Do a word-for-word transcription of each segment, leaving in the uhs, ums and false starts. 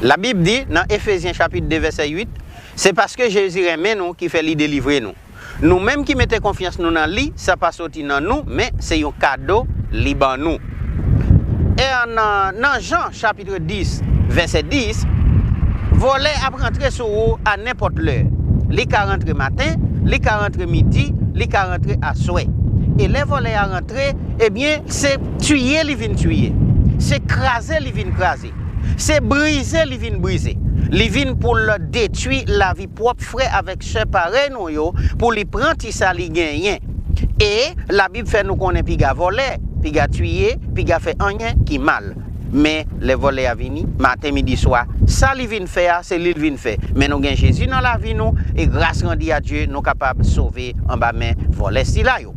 Labib di nan Efezyen chapit de vèsè uit, se paske Jezi renmen nou ki fè li delivre nou. Nou menm ki mete konfyans nou nan li, sa pa soti nan nou, men se yon kado li ban nou. E nan, nan Jan chapit dis, vèsè dis, vòlè ap rantre sou ou a nenpòt lè. Li ka rantre maten, li ka rantre midi, li ka rantre aswè. E lè vòlè a rantre, ebyen, se tiye li vin tiye. Se kraze li vin kraze. Se brize li vin brize. Li vin pou l detwi lavi pwòp frè avèk sè parèy nou yo, pou li pran ti sa li genyen. E Labib fè nou konnen piga vòlè, piga tiye, piga fè anyen ki mal. Men lè vòlè a vini, maten, midi, swa, sa li vin fè a, se li l vin fè. Men nou gen Jezi nan lavi nou, e gras randi a Dye, nou kapab sove anba men vòlè sila yo.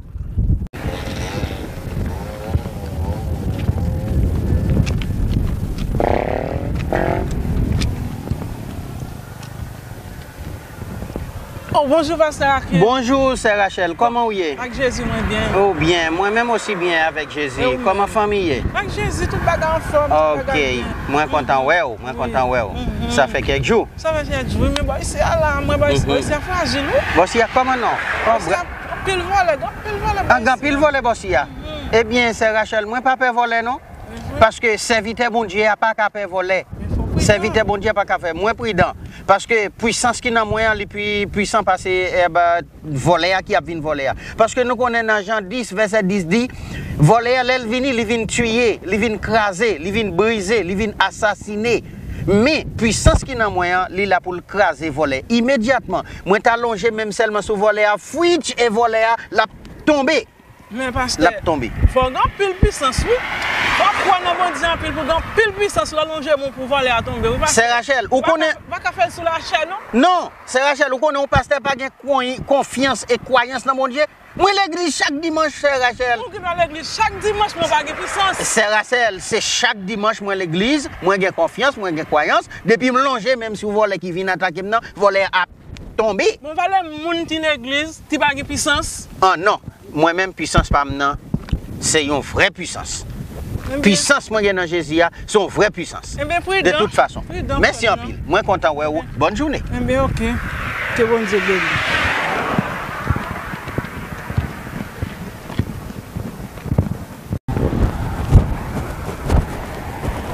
Oh, bonjou, Pastè Akim. Bonjou, Sè Rachel. Kòman w ye? Ak Jezi, mwen byen. Ou byen. Mwen menm osi byen avèk Jezi. E ou menm? Kòman fanmi ye? Ak Jezi, tout bagay anfòm, tout bagay byen. Ok. Mwen kontan wè w. Mwen kontan wè w. Sa fè kèk jou. Sa fè kèk jou, wi, men bò isi a la, mwen bò isi, bò isi a frajil, wi. Bò isi a kòman non? Bò isi a anpil vòlè, gen anpil vòlè bò isi a. Gen anpil vòlè bò isi a. Ebyen, Sè Rachel, mwen pa pè vòlè non. Paske sèvitè Bondye a pa ka pè vòlè. Sèvitè Bondye a pa ka fè. Mwen pridan. Paske pwisans ki nan mwen an, li pi pwisan pase, eh, ba, vòlè a ki ap vin vòlè a. Paske nou konnen nan Jan dis, vèsè dis di, vòlè a, lè l vini, li vin tiye, li vin kraze, li vin brize, li vin asasine. Men, pwisans ki nan mwen an, li la pou l kraze vòlè. Imedyatman, mwen ta lonje men m sèlman sou vòlè a, fwitch, e vòlè a, l ap tonbe. Men pastè, l ap tonbe. Fò w gen anpil pwisans, wi. Fò w kwè nan Bondye anpil pou w gen anpil pwisans lè w lonje men w pou vòlè a tonbe, wi, pastè. Sè Rachel, ou konnen. Ou pa ka, pa ka fè l sou lachè, non. Non, Sè Rachel, ou konnen yon pastè pa gen konfyans e kwayans nan Bondye. Mwen legliz chak dimanch, Sè Rachel. Ou ki nan legliz chak dimanch, men w pa gen pwisans. Sè Rachel, se chak dimanch mwen legliz, mwen gen konfyans, mwen gen kwayans. Depi m lonje men m sou vòlè ki vin atake m nan, vòlè a ap tonbe. Bon, valè moun ki legliz, ki pa gen pwisans. Ah non, mwen menm pwisans pa m nan, se yon vrè pwisans. Pwisans mwen gen nan Jezi a, se yon vrè pwisans. Ebyen, pridan. De tout fason. Mèsi anpil. Mwen kontan wè w. Bòn jounen. Ebyen, ok. Ke Bondye beni.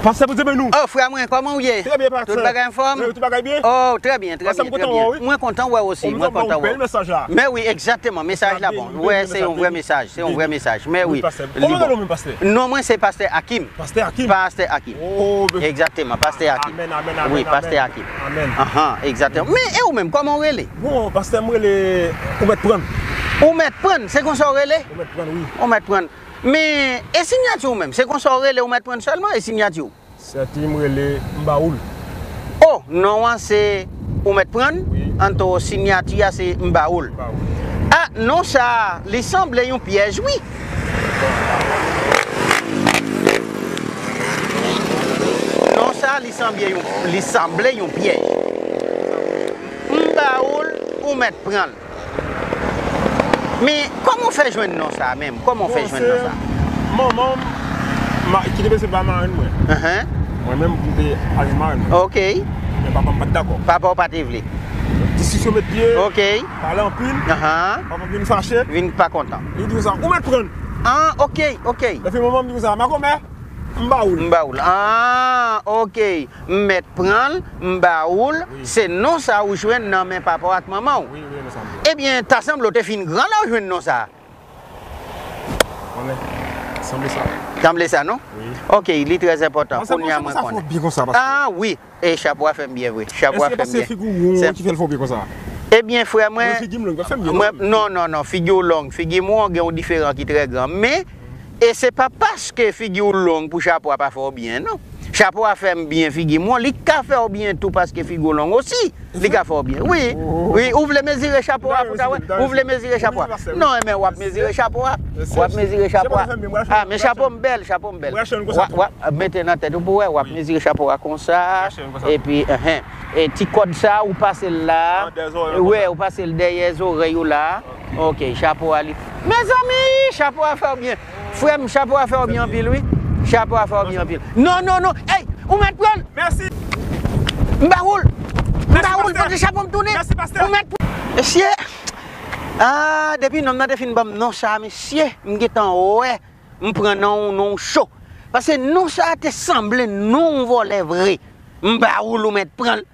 Pastè, Bondye beni w. Oh, frè mwen, kòman w ye? Trè byen, pastè. Tout bagay anfòm? Wi, tout bagay byen. Oh, trè byen, trè byen, trè byen. Pastè, m kontan wè w, wi. Mwen kontan wè w osi, mwen kontan wè w. Ou bèl mesaj la. Men wi, egzakteman, mesaj la bon. Wi, se yon vrè mesaj, se yon vrè mesaj. Men wi. Kòman w rele w menm, pastè? Non mwen se pastè Akim. Pastè Akim? Pastè Akim. Oh, egzakteman, pastè Akim. Amèn, amèn, amèn. Wi, pastè Akim. Amèn. Ahan, egzakteman. Men e ou menm, kòman w rele? Bon, pastè, m rele Ou Mèt Prann. Ou Mèt Prann, se konsa w rele? Ou Mèt Prann, wi. Ou Mèt Prann. Men, e sinyati w menm? Se konsa w rele, Ou Mèt Prann sèlman, e sinyati w? Sèti m rele Mbaoul. Oh, non an se Ou Mèt Prann? Wi. Anto sinyati a se Mbaoul. Mbaoul. Ah, non sa, li sanble yon pyèj, wi. Non sa, li sanble yon, li sanble yon pyèj. Mbaoul, Ou Mèt Prann. Men, kòman w fè jwenn non sa a menm? Kòman w fè jwenn non sa a? Bon, se manman m ki te peze ba marenn mwen. Ahan. Mwen menm, m te al jwenn marenn mwen. Ok. Men papa m pa t dakò. Papa w pa te vle. Diskisyon met pye. Ok. Pale anpil. Ahan. Papa m vin fache. Vin pa kontan. Li di konsa, "Ou mèt prann." Ah, ok, ok. Epi manman m di konsa, "Makomè." M ba ou l. M ba ou l. Ah, ok. M mèt pran l, m ba ou l. Wi. Se non sa ou jwenn nan men papa w ak manman w. Wi, wi, men sa m di. Ebyen, ta sanble w te fin gran lè w jwenn non sa a. Konnen, sanble sa. Sanble sa, non? Wi. Ok, li trè enpòtan. Kounye a mwen konnen. Ah, wi. E chapo a fè m byen vre. Chapo a fè m byen. Èske paske figi w won ki fè l fè w byen konsa? Ebyen, frè mwen, figi m long, fè m byen, non? Non, non, non, figi w long. Figi m won, gen yon diferan ki trè gran. Men, e se pa paske figi w long pou chapo a pa fè w byen, non. Chapo a fè m byen, figi m won, li ka fè w byen tou paske figi w long osi. Li ka fè w byen. Wi, wi, ou vle mezire chapo a pou ta wè? Ou vle mezire chapo a? Non, men w ap mezire chapo a. W ap mezire chapo a. Ah, men chapo m bèl, chapo m bèl. W ap mete nan tèt ou pou wè, w ap mezire chapo a konsa. Epi, enhen. E ti kòd sa, ou pase l la. Wè, ou pase l dèyè zòrèy ou la. Ok, chapo a li. Mezanmi, chapo a fè w byen. Frè m, chapo a fè w byen anpil, wi. Chapo a fè w byen anpil. Non, non, non. Ey, ou mèt pran l. Mèsi. M ba ou l. M ba ou l, pote chapo m tounen. Ou mèt pran. Mesye, ah, depi nonm nan te fin ban m non sa, mesye, m gentan wè m pran non, non cho. Paske non sa te sanble non yon vòlè vre. M ba ou l, ou mèt pran l.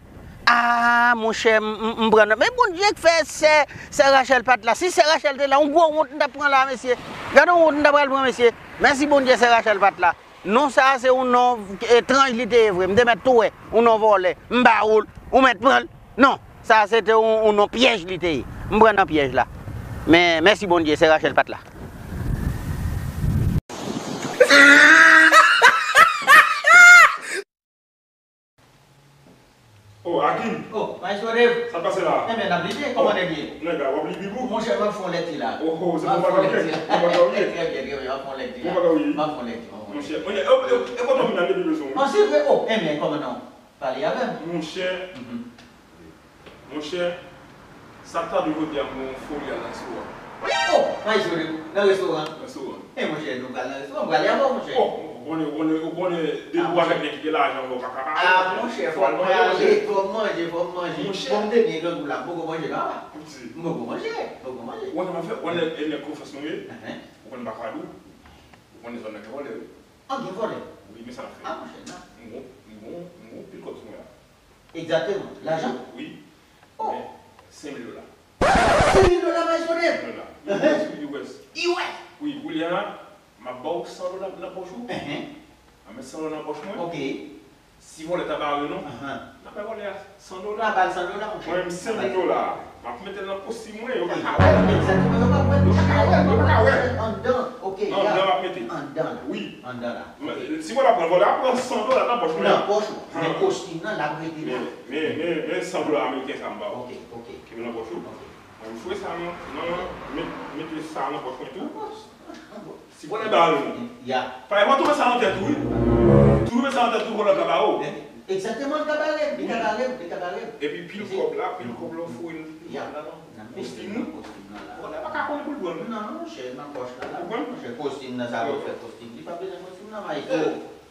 Ah, monchè, m, m, m pran non. Men Bondye k fè sè, sè Rachel pa t la. Si sè Rachel te la, yon gwo wont m t ap pran la, mesye. Gade yon wont m ta pral pran, mesye. Mèsi Bondye, sè Rachel pa t la. Non sa a se yon non etranj li te ye vre. M te mèt tou wè yon non vòlè. M ba ou l, ou mèt pran l. Non, sa a se te yon, yon non pyèj li te ye. M pran nan pyèj la. Men mèsi Bondye, sè Rachel pa t la. Oh, Akim! Oh, Maestro Dave! Sa k pase la? Enben, n ap lite, kòman nèg ye? Nèg la, w ap li bibou? Monchè, m ap fè yon lèkti la. Oh, oh, se bon bagay ou ye? Trè byen, trè byen, m ap fè yon lèkti la. Bon bagay ou ye? M ap fè yon lèkti, m ap fè yon lèkti. Monchè, e kote w vin la depi bezwen? An, se vre, oh, enben, kòman non? Pale avè m. Monchè, monchè, sa k ta dwe jodi a m gen yon foli al nan restoran. Oh, Maestro Dave, nan restoran? Restoran. E monchè, nou pral nan restoran, m prale avè w, monchè. Oh, ou konnen, ou konnen, ou konnen, depi w avèk nèg ki gen lajan, ou pa ka pa ale. Ah, monchè, fò mwen ale, fò m manje, fò m manje. Monchè. Bon, m te byen grangou la, m poko manje non, papa. M poko manje, m poko manje. Ou konnen m ap fè, ou konnen e nèg konfyans nou ye. Ou konnen m pa ka di w. Ou konnen zòn nan gen vòlè, wi. An, gen vòlè? Wi, men sa n ap fè. Ah, monchè, non. M gon, m gon, m gon pil kòb sou mwen la. Egzakteman. Lajan? Wi. Oh. Men, senk mil dola. Senk mil dola, Maestro Dave? Senk mil dola. U S, wi, U S. U S? Wi, kounye a, m ap ba w san dola nan pòch ou. Enhen. M ap met san dola nan pòch mwen. Ok. Si vòlè ta bare nou, n ap bay vòlè a san dola. N ap ba l san dola, monchè. Mwen menm, senk mil dola. M ap mete l nan kostim mwen, yo pa ka wè l. Egzakteman, yo pa wè l. Yo pa ka wè l, yo pa ka wè l. Anndan, ok, anndan m ap mete. Anndan la. Wi. Anndan la. Si vòlè a pran, vòlè a pran san dola nan pòch mwen. Nan pòch ou. Men kostim nan, l ap rete la. Men, men, men, men san dola ameriken sa m ba w. Ok, ok. Kenbe nan pòch ou. Ok. Mwen, m foure sa nan, nan, met, mete sa nan pòch mwen tou. Nan pòch. Nan pòch. Si vòlè ba nou. Ya. Fò w tounen sa nan tèt ou, wi. Tounen sa nan tèt ou, vòlè ka ba ou. Egzakteman, li ka bare m, li ka bare m, li ka bare m. Epi pil kòb la, pil kòb la, ou foure l. Ya. Nan kostim ou. Vòlè pa ka konnen pou l pran. Non, monchè, nan pòch la, la. Ou konprann? Monchè, kostim nan, sa pou fè kostim. Li pa bezwen kostim nan, Maestro.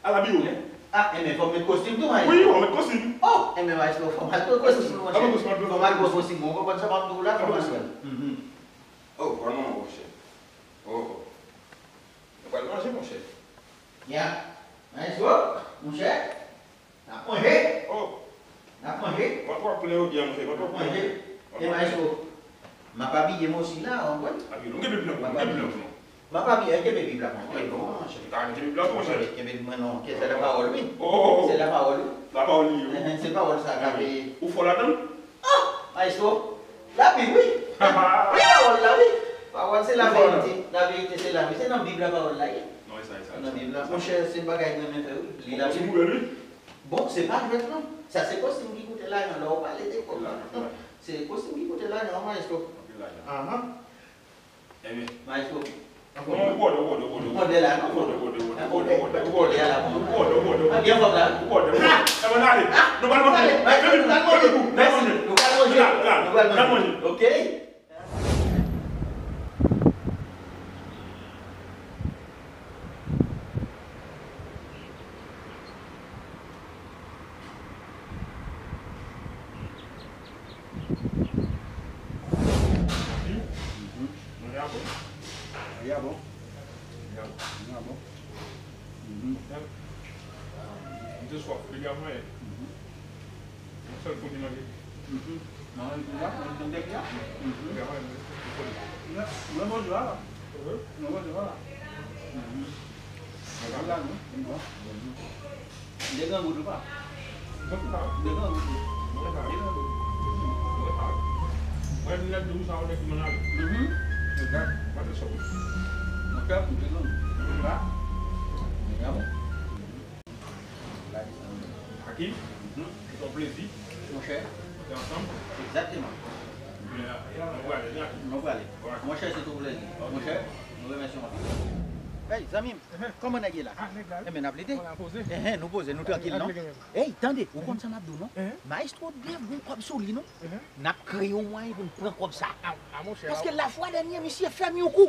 Al abiye w. Ah, enben, fò m met kostim tou, Maestro. Wi, w met kostim. Oh, enben, Maestro, fò m al pran kostim, monchè. Fò m al pran kostim, ou konprann sa m ap di w la, fò m al pran. Oh, vrèman, monchè. Oh, oh. Nou pral manje, monchè. Ya. Maestro, monchè. N ap manje. Oh. N ap manje. Vant w ap plen jodi a, monchè. Vant w ap plen. N ap manje. E maestro, m ap abiye m osi la, w konprann? Abiye nou. M gen Bib la pou nou. M ap abiye, kenbe Bib la pou mwen. Kenbe Bib la pou mwen, monchè. Kenbe Bib la pou mwen, monchè. Kenbe Bib mwen non, se lapawòl, wi. Oh, oh, oh. Se lapawòl, wi. Lapawòl li, wi. Enhen, se pawòl sa k ap. Ou fò ladan l? Ah! Maestro, Labib, wi. Pawòl la, wi. Pawòl se laverite. Laverite se lavi. Se nan Bib la pawòl la ye. Non, e sa, e sa, e sa. Nan Bib la, monchè, se bagay mwen renmen fè, wi. Li Labib. Bon, se pa jwèt, non. Sa se kostim ki koute lajan, lè w pale de kòb. Se kostim ki koute lajan, wi, maestro. Anpil lajan. Ahan. Enben. Maestro. Non, ou bòde, ou bòde, ou bòde, ou bòde. Ou bòde la, non? Ou bòde, ou bòde, ou bòde, ou bòde, ou bòde, ou bòde. Ou bòde, ou bòde, ou bòde. Ah, gen fòm la, wi. Ou bòde, ou bòde. Enben, n ale. Nou pral manje. Maestro, nou pral manje. Mèsi. Nou pral manje. Nou pral manje. Nou pral manje. Ok. Manje a bon. Manje a bon. Manje a bon. Manje a bon. Mhm. M te swaf, depi avan yè. Mhm. Yon sèl kou li manje. Mhm. Nan yon kou la, nan yon dèk la. Mhm. Depi avan yè, m te swaf. Mwen, mwen manje la. Wi. Mwen manje la. Mhm. Mwen la, non? Bon. Bon. M te grangou tou, pa. Mwen pa. M te grangou tou. Mwen pa. M te grangou. Mwen pa. Mwen, m nèk dou sa, ou nèk mwen ale. Mhm. Mwen te sòt. Mwen te grangou. Mwen pa. Mwen pa. Akim, se yon plezi. Monchè. Te ansanm. Egzakteman. Mwen prale, wi, Akim. Mwen prale. Monchè, se tou plezi. Monchè, nou remèsye w anpil. Hey, zanmi m, kòman nèg ye la? Ah, nèg la, wi. Enben, n ap lite? Enhen, nou poze, nou trankil, non? Hey, tande, ou konn sa m ap di w, non? Maestro Dave gon kòb sou li, non? N ap kreye yon mwayen pou n pran kòb sa. Paske lafwa dènye, misye fè m yon kou.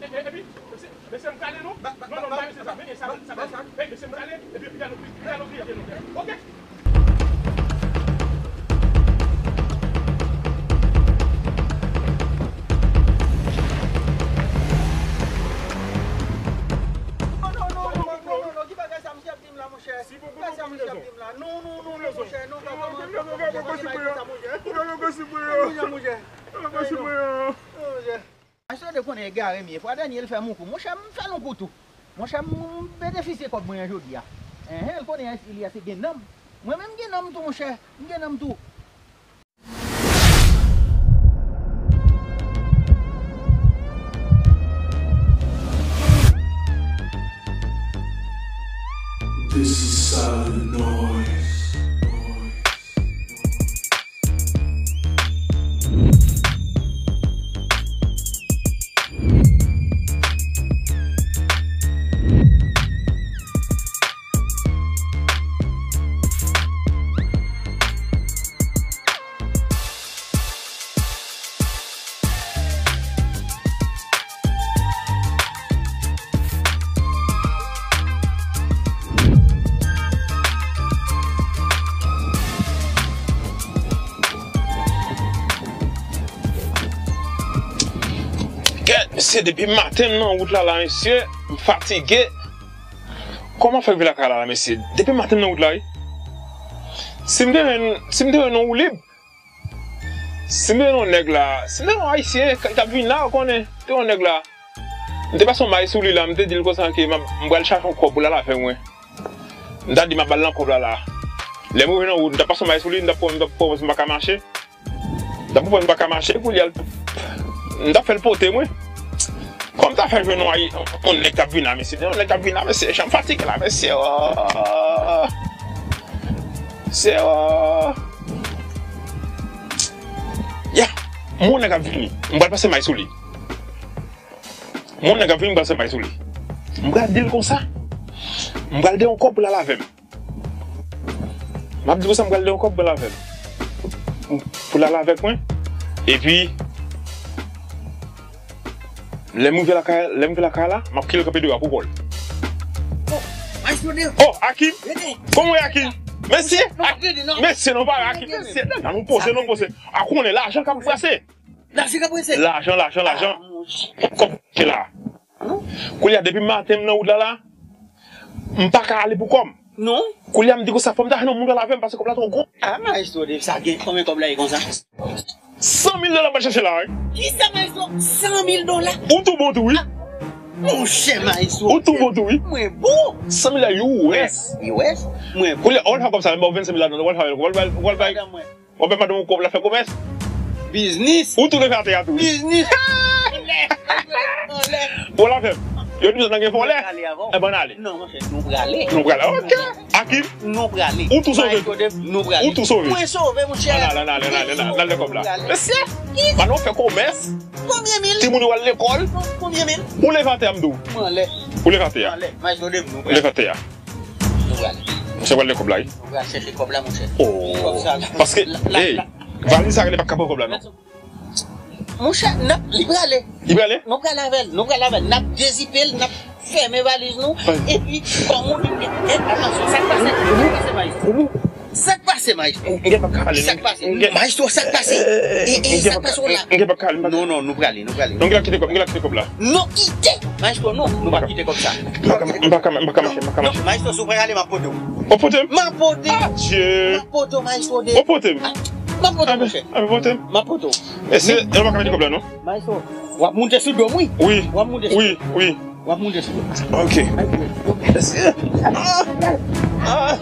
E, e, epi, mesye, mesye, m prale non. Non, non, m pa mesye sa. Men, e, sa, sa, sa. Hey, mesye, m prale. Epi, epi, gade, epi, gade, epi, gade, oke? Non, non, non, non, non, non, non, ki bagay sa, mesye ap di m la, monchè? Ki bagay sa, mesye ap di m la? Non, non, non, non, monchè, non, pa kòman, pa kòman, pa kòman, monchè. Monchè, de konnen egare m ye. Fwa dènye l fè m yon kou. Monchè, m fè l yon kou tou. Monchè, m benefisye kòb mwen an jodi a. Enhen, l konnen Ilya se gen nanm. Mwen menm m gen nanm tou, monchè. M gen nanm tou. This is solid noise. Kèt, mesye, depi maten m nan wout la, la, mesye, m fatige. Kòman fè rive lakay la, la, mesye? Depi maten m nan wout la, wi. Si m te jwenn, si m te jwenn yon woulib, si m te jwenn yon nèg la, si m te jwenn yon ayisyen k, k ap vin la, ou konnen, te yon nèg la. M te pase yon may sou li la, m te di l konsa ke m ap, m pral chache yon kòb pou l al avè mwen. M ta di m ap ba l nan kòb la la. Lè m rive nan wout, m ta pase yon may sou li, m ta pran, m ta pran, m pa ka mache. M ta pran, m pa ka mache, kounye a l, m ta fè l pote mwen. Kòman m ta fè jwenn yon, yon nèg k ap vin la, mesye? Yon nèg k ap vin la, mesye, jan m fatige la, mesye, oh. Se, oh. Ya, m wè yon nèg ap vini. M pral pase may sou li. M wè yon nèg ap vini, m pral pase may sou li. M pral di l konsa. M pral de yon kòb pou l al avè m. M ap di konsa, m pral de yon kòb pou l al avè m. Pou l al avèk mwen. Epi, lè m rive lakay, lè m rive lakay la, m ap kite l kanpe deyò a pou kò l. Oh, Akim! Kòman w ye, Akim? Mesye! Mesye, non, pa rele Akim. Mesye, nan nou poze, nou poze. A konnen lajan k ap prese. Lajan k ap prese. Lajan, lajan, lajan. Kòb ki la. Kounye a, depi maten m nan wout la la, m pa ka ale pou kò m. Non. Kounye a, m di konsa, fò m ta jwenn yon moun pral avè m, paske kòb la twò gwo. Ah, Maestro Dave, sa gen konbyen kòb la ye konsa? San mil dola m pral chache la, wi. Kisa, Maestro? San mil dola? Ou tou bon tou, wi. Ah, monchè, Maestro. Ou tou bon tou, wi. Mwen bon. San mil la, U S. U S? Mwen bon. Kounye a, w al fè kòb sa, m ba w vennsenk mil ladan, w al fè, w al bay, w al bay. Madanm mwen. Ou fè madanm ou kòb la fè komès? Biznis. Ou tou leve atè a tou. Biznis. Anlè. Anlè. Bon, la fè. Yo di m sa gen vòlè. Ann ale. Enben, ann ale. Non, monchè, nou prale. Nou prale. Ok. Akim. Nou prale. Ou tou sove. Maestro Dave, nou prale. Ou tou sove. Mwen sove, monchè. Ann ale, ann ale, ann ale, ann ale, ann ale kòb la. Mesye, madanm ou fè komès. Konbyen mil? Timoun yo al lekòl. Konbyen mil? Ou leve atè a, m di w. Mwen anlè. Ou leve atè a. Anlè. Maestro Dave, nou prale. Ou leve atè a. Nou prale. Chèche pral gen kòb la, wi. Nou pral chèche kòb la, monchè. Oh. Kòb sa la. Paske, la, la, hey, la, valiz sa rele pa ka pran kòb la, non. Monchè, n ap, li prale. Li prale? Nou prale avè l, nou prale avè l. N ap dezipe l, n ap fèmen valiz nou. Epi, kòm ou di, e, e, atansyon, sa k pase? Sa k pase, Maestro? Sa k pase, Maestro? M gen pa ka pale, non. Sa k pase? Maestro, sa k pase? E, e, sa k pase w la? M gen pa ka pale. Non, non, nou prale, nou prale. Nou gen la kite kòb, nou gen la kite kòb la. Non, kite! Maestro, non, nou pa kite kòb sa. M pa ka, m pa ka, m pa ka mache, m pa ka mache. Non, Maestro, si w prale, m ap pote w. Ou pote m? M ap pote. Adye! M ap pote w, Maestro de. Ou pote m? Ah, m ap pote w, monchè. A, pote m. M ap pote w. E se, e w pa ka mete kòb la, non? Maestro, w ap moute sou do m, wi. Wi. W ap moute sou do m. Wi, wi. W ap moute sou do m. Ok. Mèsi. Ah! Ah!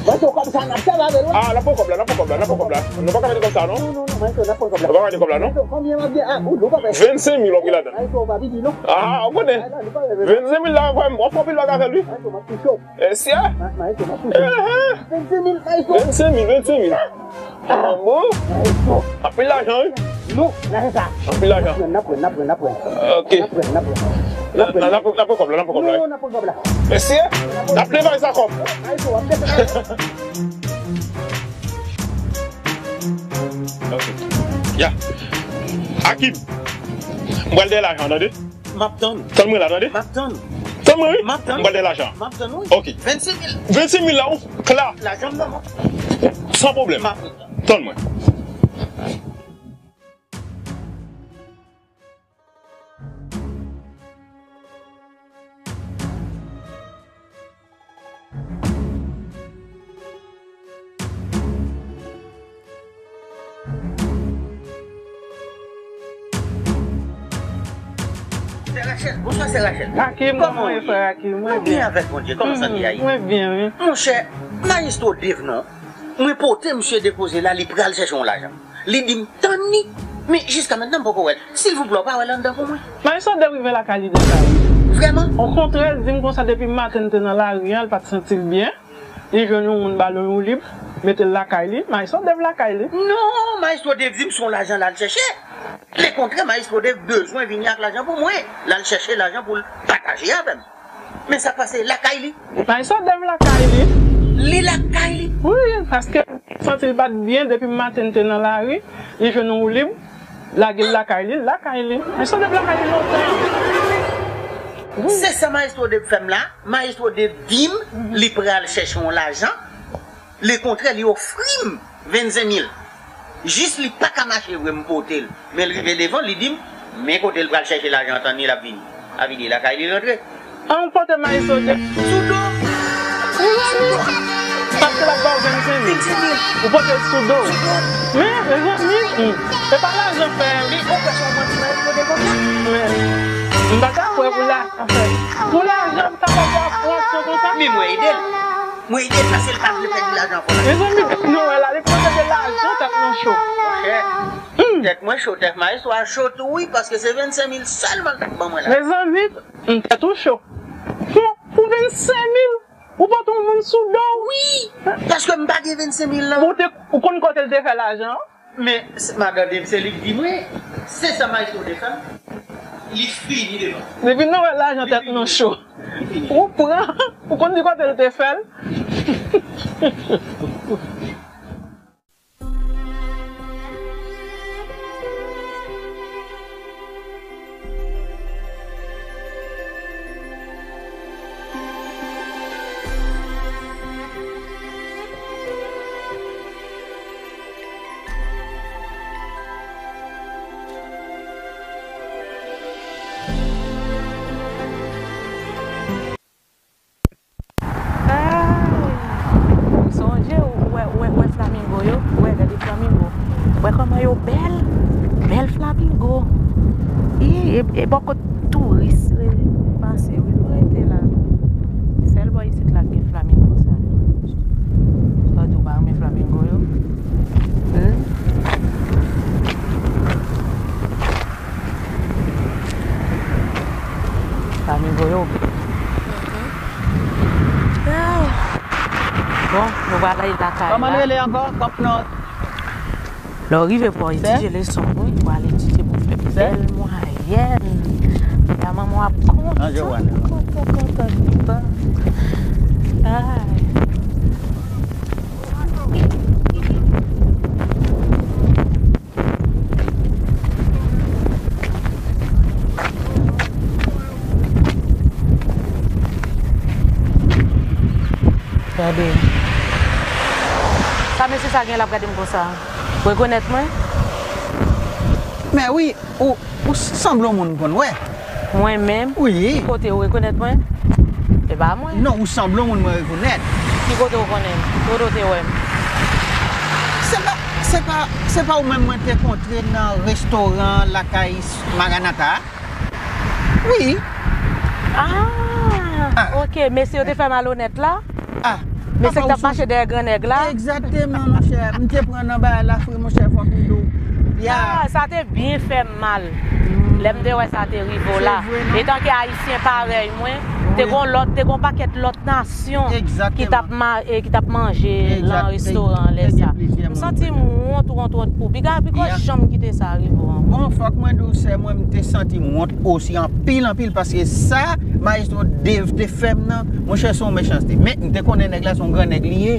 Mwen tou kòb sa n ap fè avè l, wi. Ah, n ap pran kòb la, n ap pran kòb la, n ap pran kòb la. Nou pa ka mete kòb sa, non? Non, non, non, Maestro, n ap pran kòb la. Nou pa ka mete kòb la, non? Konbyen w ap gen? Ah, ou, nou pa pè. Vennsenk mil w ap gen ladan. Maestro, w pa piti, non? Ah, ou konnen. Ah, non, li pa pè, vennsenk mil la, vwèm, w ap fè anpil bagay avè l, wi. Maestro, m ap touche w. Mesye! Ma-, Maestro, m ap touche w. Ehe! Vennsenk mil, Maestro. Vennsenk mil, vennsenk mil. Ah bon? Anpil lajan, wi. Non, lajan sa. Anpil lajan. N ap pran, n ap pran, n ap pran. Ok. N ap pran, n ap pran. N ap pran. N ap pran kòb la, n ap pran kòb la, wi. Non, n ap pran kòb la. Mesye, n ap leve sa kòb. Ay, so, ap leve. Ok. Ya. Akim. M pral dèyè lajan, tande? M ap tann. Tann mwen la, tande? M ap tann. Tann mwen, wi. M ap tann. M pral dèyè lajan. M ap tann, wi. Ok. Vennsenk mil. Vennsenk mil la, ou kla. Lajan m nan men w. San pwoblèm. M ap tann. Tann mwen. Sè Rachel, bonswa, sè Rachel. Akim, kòman w ye, frè Akim? Mwen byen avèk Bondye. Kòman sante a ye? Mwen byen, wi. Monchè, Maestro Dave non, mwen pote misye depoze la, li pral chèche yon lajan. Li di m tann li, men jiska mentnan m poko wè l. Silvouplè, w pa wè l anndan pou mwen? Maestro Dave rive lakay li deja, wi. Vrèman? Okontrè, l di m konsa depi maten l te nan lari a, l pa t santi l byen. Li jwenn yon moun ba l yon woulib, mete l lakay li. Maestro Dave lakay li. Non, Maestro Dave di m se yon lajan l al chèche. Lekontrè, Maestro Dave bezwen vini ak lajan pou mwen. L al chèche lajan pou l pataje avè m. Men sa k pase, lakay li. Maestro Dave lakay li. Li lakay li. Wi, paske santi l pa t byen depi maten l te nan lari, li jwenn yon woulib, lage l lakay li, l lakay li. Maestro Dave lakay li lontan. Wi. Se sa Maestro Dave fè m la. Maestro Dave di m li pral chèche yon lajan. Lekontrè, li ofri m vennsenk mil. Jis li pa ka mache vre, m pote l. Men l rive devan, li di m, men kote l pral chèche lajan an, tann li, l ap vini. Sa vle di lakay li l rantre. An, ou pote Maestro Dave sou do. Sou do. Paske l ap ba w vennsenk mil. Vennsenk mil. Ou pote l sou do. Sou do. Men, mezanmi, hmm, se pa lajan fè. Men ou kwè se yon manti Maestro Dave konn fè? Men, m pa ka kwè pou lajan fè. Pou lajan, m ta fè pou ap pran aksyon konsa. Men mwen ede l. Mwen ede l paske l pa vle pèdi lajan ankò la. Mezanmi, nou wè la, li pran de lajan, tèt mwen cho. Monchè, hmm, tèt mwen cho, tèt Maestro a cho tou wi, paske se vennsenk mil sèlman l t ap ban mwen la. Mezanmi, hmm, tèt ou cho. Pou, pou vennsenk mil, ou pote yon moun sou do w? Wi, paske m pa gen vennsenk mil lan. Ou te, ou konn kote l te fè lajan an? Men, s-, madan Dave, se li k di mwen, se sa Maestro te fè m, li fini devan. Depi nou wè lajan tèt nou cho. Li fini. Ou pran, ou konn di kote l te fè l? Ay! Sonje, ou wè, ou wè, ou wè flamingo yo? Ou wè, gade flamingo. Ou wè kòman yo bèl? Bèl flamingo. E, e, e bò kot touris re-, pase, wi, nou rete la. Sèl bò isit la k gen flamingo sa yo. Sa w di w pa renmen flamingo yo? Hmm? Flamingo yo. Mhm. Bon, nou pral ale lakay la. Kòman l rele ankò? Kòk nòt. Lè w rive pou w etidye leson w, wi, pou w al etidye pou w fè bèl mwayèn. Epi manman w ap kontan. Tan, tan, tan, tan, tan. Ay. Gade. Sa mesye sa gen l ap gade m konsa? Rekonèt mwen? Men wi, ou, ou sanble yon moun m konn wè. Mwen menm? Wi. Ki kote ou rekonèt mwen? E pa mwen. Non, ou sanble yon moun mwen rekonèt. Ki kote ou konnen m? Ki kote ou te wè m? Se pa, se pa, se pa ou menm mwen te kontre nan restoran lakay Maranatha a? Wi. Ah, ah, ok. Mesye yo te fè malonèt la? Ah, mesye ki t ap mache dèyè gran nèg la? Egzakteman, monchè. M te pran nan bagay la fre, monchè, fòk m di w. Ya. Ah, sa te byen fè m mal. Lè m te wè sa te rive w la. Se vre, non? Etanke Ayisyen parèy mwen, te gon lòt, te gon pakèt lòt nasyon ki t ap ma-, e, ki t ap manje nan restoran an lè sa. M santi m wont, wont, wont pou piga, piga janm kite sa rive w ankò. Bon, fòk mwen di w, sè mwen, m te santi m wont osi anpil, anpil, paske sa Maestro Dave te fè m nan, monchè, se yon mechanste. Men, m te konnen nèg la se yon gran nèg li ye.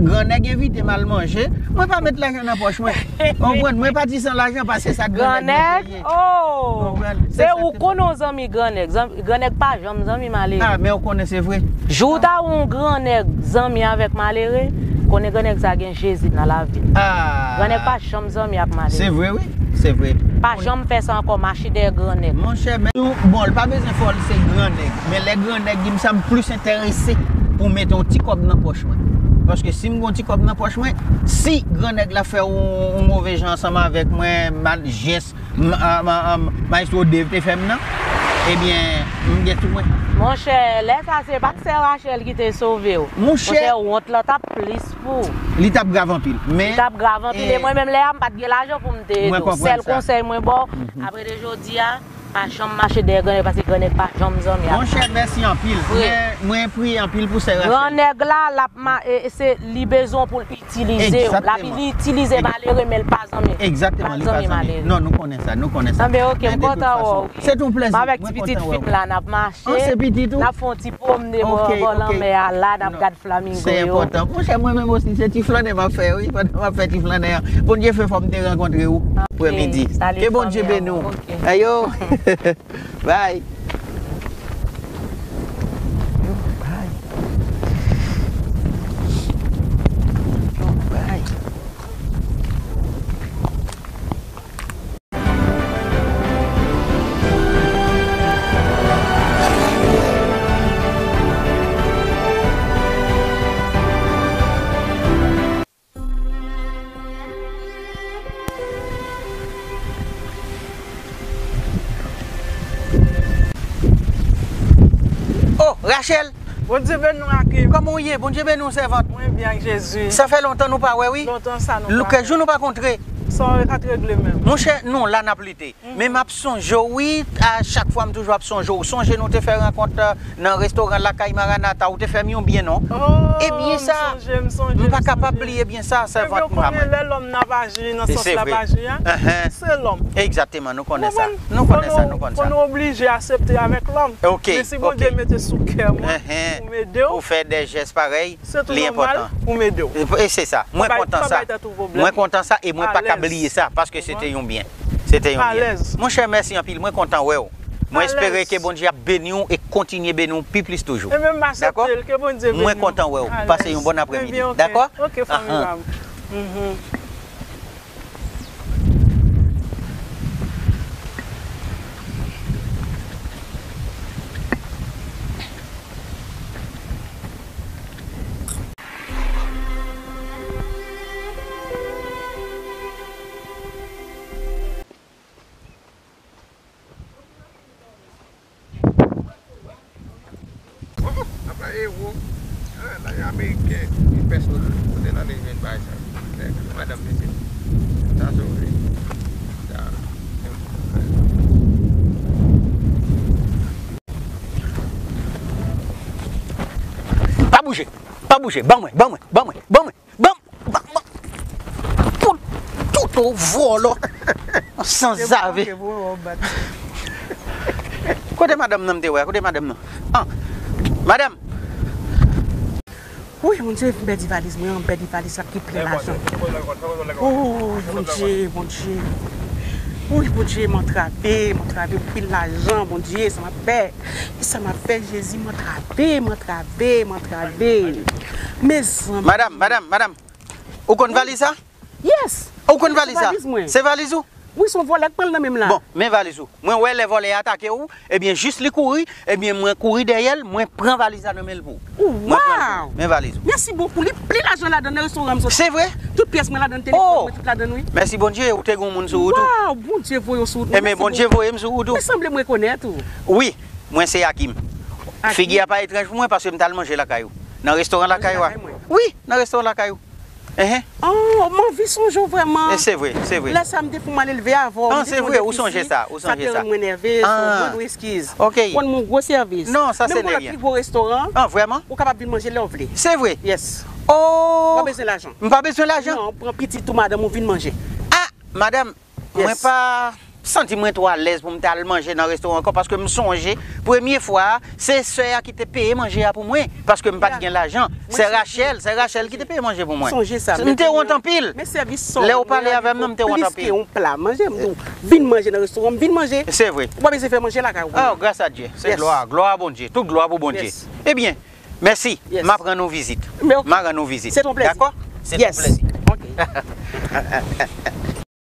Gran nèg envite m al manje, mwen pa met lajan nan pòch mwen. Konprann? Mwen pati san lajan, paske sa gran nèg mwen te ye. Oh! Konprann? Se ou konnen yon zanmi gran nèg. Zanmi, gran nèg pa janm zanmi malere. Ah, men ou konnen se vre. Jou w ta wè yon gran nèg zanmi avèk malere, konnen gran nèg sa gen Jezi nan lavi l. Ah. Gran nèg pa janm zanmi ak malere. Se vre, wi. Se vre. Pa janm fè sa ankò, mache dèyè gran nèg. Monchè, men, bon, l pa bezwen fò l se gran nèg. Men lè gran nèg di m sa, m plis enterese pou m mete yon ti kòb nan pòch mwen. Paske si m gen yon ti kòb nan pòch mwen, si gran nèg la fè yon, yon move jan ansanm avèk mwen, mal jès, M, a, ma, a, Maestro Dave te fè m nan, ebyen, m gen tou mwen. Monchè, lè sa se pa t sè Rachel ki te sove w. Monchè. Monchè, wont lan t ap plis pou w. Li t ap grav anpil, men. Li t ap grav anpil, e mwen menm lè a, m pa t gen lajan pou m te ede w. Sèl konsèy mwen ba w, apre de jodi a, pa janm mache dèyè gran nèg, paske gran nèg pa janm zanmi ak. Monchè, mèsi anpil. Vre. Mwen, mwen priye anpil pou sè Rachel. Gran nèg la, l ap ma-, e, e se li bezwen w pou l itilize w. L ap itilize malere, men l pa zanmi. Egzakteman, li pa zanmi. Non, nou konnen sa, nou konnen sa. Anben, ok, m kontan wè w. Se yon plezi, mwen kontan wè w. M avèk ti pitit fi m la, n ap mache. An, se pitit ou? N ap fè yon ti pwomne bò, bò lanmè a la, n ap gad flamingo yo. Se enpòtan. Monchè, mwen menm osi, se ti flannen m ap fè, wi, pandan m ap fè ti flannen an. Bondye fè fò m te rankontre w. Apremidi. Ke Bondye beni w. Ayo. Bye. Bye. Bye. Oh, Rachel! Bondye beni w, Akim. Kòman w ye? Bondye beni w, sèvant. Mwen byen ak Jezi. Sa fè lontan nou pa wè, wi. Lontan sa nou pa wè. Kèk jou nou pa kontre. Sa w ka t regle menm. Monchè, nou la n ap lite. Men m ap sonje w, wi, a chak fwa m toujou ap sonje w. Sonje nou te fè rankont, euh, nan restoran lakay Maranatha, ou te fè m yon byen, non? Oh, e byen sa, m sonje, m sonje, m pa kapab bliye byen sa, sèvant mwen. Ebyen, ou konnen lè lòm nan ap aji nan sans l ap aji a, se lòm. Egzakteman, nou konnen sa. Nou konnen sa, nou konn sa. Fò nou oblije aksepte avèk lòm. Ok, ok. Men si Bondye mete sou kè mwen pou m ede w, pou fè de jès parèy, se tou nòmal pou m ede w. E se sa. Mwen kontan sa. Mwen kontan sa e mwen pa ka bliye sa, paske se te yon byen. Se te yon byen. Monchè, mèsi anpil. Mwen kontan wè w. Mwen espere ke Bondye ap beni w e kontinye beni w pi plis toujou. Dakò? Mwen kontan wè w. Pase yon bòn apremidi. Dakò? Ok, fanmi pa m. Apa ewo, ah, la ameriken, li pèsonn, kote l ale jwenn bagay sa? Nèg, madanm mesye. Sa se vre. Sa. Pa bouje, pa bouje, ban mwen, ban mwen, ban mwen, ban mwen. Ban m, ban m, ban m. Pou tout ou vòlò. Sanzave. Kote madanm nan m te wè? Kote madanm nan? Ah, Madanm! Wi, Bondye, m pèdi valiz mwen, m pèdi valiz la ki plen lajan. Wi, Bondye, Bondye. Wi, Bondye, m antrave, m antrave anpil lajan, Bondye, sa m ap fè? Kisa m ap fè, Jezi, m antrave, m antrave, m antrave. Mezanmi. Madanm, madanm, madanm. Ou konn valiz sa? Yes. Ou konn valiz sa? Se valiz mwen. Se valiz ou? Wi, se yon vòlè k pran l nan men m la. Bon, men valiz ou. Mwen wè lè vòlè a atake ou, ebyen, jis li kouri, ebyen, mwen kouri dèyè l, mwen pran valiz la nan men l pou ou. Mwen pran l pou ou. Men valiz ou. Mèsi bokou. Li plen lajan ladan nan restoran m soti. Se vre? Tout pyès mwen ladan, telefòn mwen, tout ladan, wi. Mèsi Bondye, ou te gen yon moun sou wout ou. Waw, Bondye voye w sou wout mwen. Ebyen, Bondye voye m sou wout ou. Men sanble m rekonèt ou. Wi, mwen se Akim. Akim. Figi a pa etranj pou mwen paske m t al manje lakay ou. Nan restoran lakay ou a. Wi, nan restoran lakay ou. Enhen. Oh, m anvi sonje w vrèman. E se vre, se vre. Lè sa m te fè m ale leve avè w, m te fè yon defisi. Ah, se vre, ou sonje sa, ou sonje sa. Sa te rann mwen nève, so, mande w eskiz. Ok. Rann mwen yon gwo sèvis. Non, sa se ne rien. Menm pi gwo restoran. Ah, vrèman? Ou kapab vin manje lè w vle. Se vre? Yes. Oh. Ou pa bezwen lajan. M pa bezwen lajan? Non, pran pitit ou madanm ou vin manje. Ah, madanm, mwen pa santi mwen twò alèz pou m t al manje nan restoran ankò, paske m sonje premye fwa a, se sè a ki te peye manje a pou mwen, paske m pa t gen lajan. Sè Rachel, sè Rachel ki te peye manje pou mwen. Sonje sa. M te wont anpil. Men sèvis sa w, lè w pale avè m nan, m te wont anpil. Plis ke yon pla. Manje, m di w, vin manje nan restoran m, vin manje. Se vre. Ou pa bezwen fè manje lakay ou pou mwen. Oh, grâce à Dieu. Se glwa, glwa a Bondye. Tout glwa pou Bondye. Ebyen, mèsi. M ap rann ou vizit. M a rann ou vizit. Se ton plezi. Dakò? Se ton plezi. Ok.